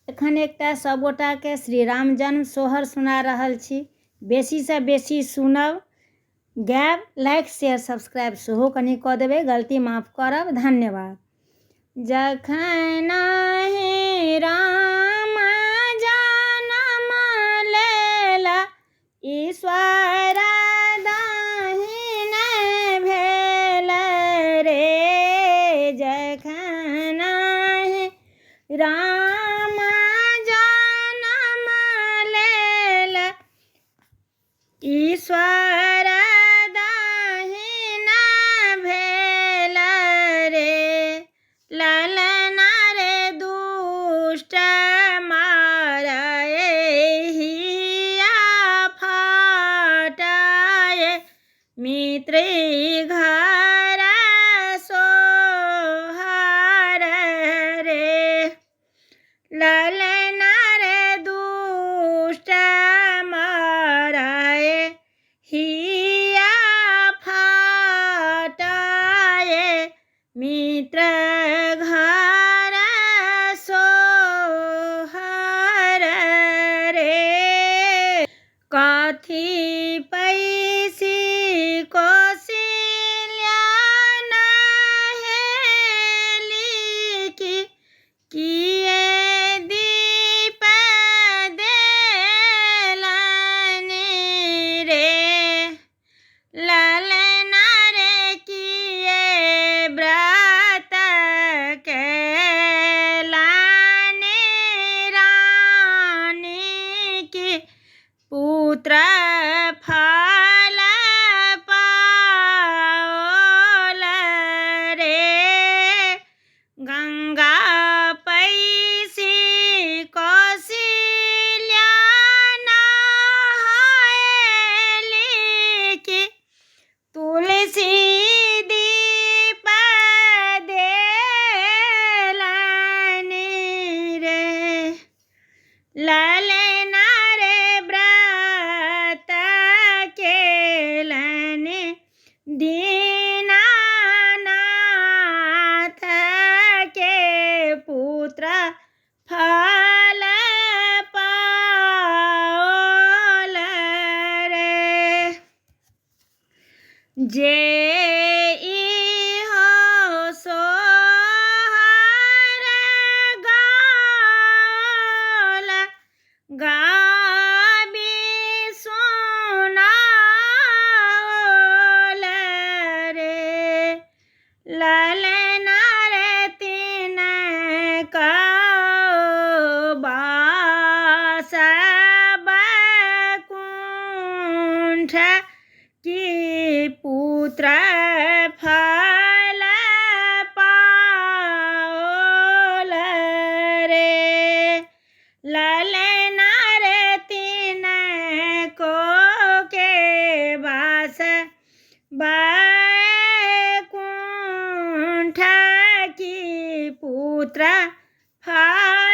एखन एकटा सभगोटाके श्री राम जन्म सोहर सुना रहल छी। बेसीसँ बेसी सुनब, गायब, लाइक शेयर सब्सक्राइब सेहो कनि कऽ देबै। गलती माफ करब, धन्यवाद। जखन हे राम जनम लेला, ईश्वर दाहिन भेल रे। जखन हे राम जनम लेल, ईश्वर दाहिन भेल रे। ललना रे दुष्ट मारए हिया फाटाए, मित्र घर सोहर रे। ललना रे दुष्ट मारए हिया फाटाए, मित्र घर सोहर रे। कथी पैसी कौशल्या नहेली की, किए दीप देलनि रे। ललना रे किए व्रत केलनि रानी की, पुत्र फल पाओल रे। गंगा पैसी कौशल्या नहाएली की, तुलसी दीप देलनि रे। ललना रे व्रत केलनि दीनानाथ के, पुत्र फल पाओल रे। जे इहो सोहर गाओल, गाबी सुनाओल रे। ललना रे तीन बास बैकुंठ की, पुत्र फल पाओल रे। ललना रे तीन को के बास बैकुंठ की, पुत्र फल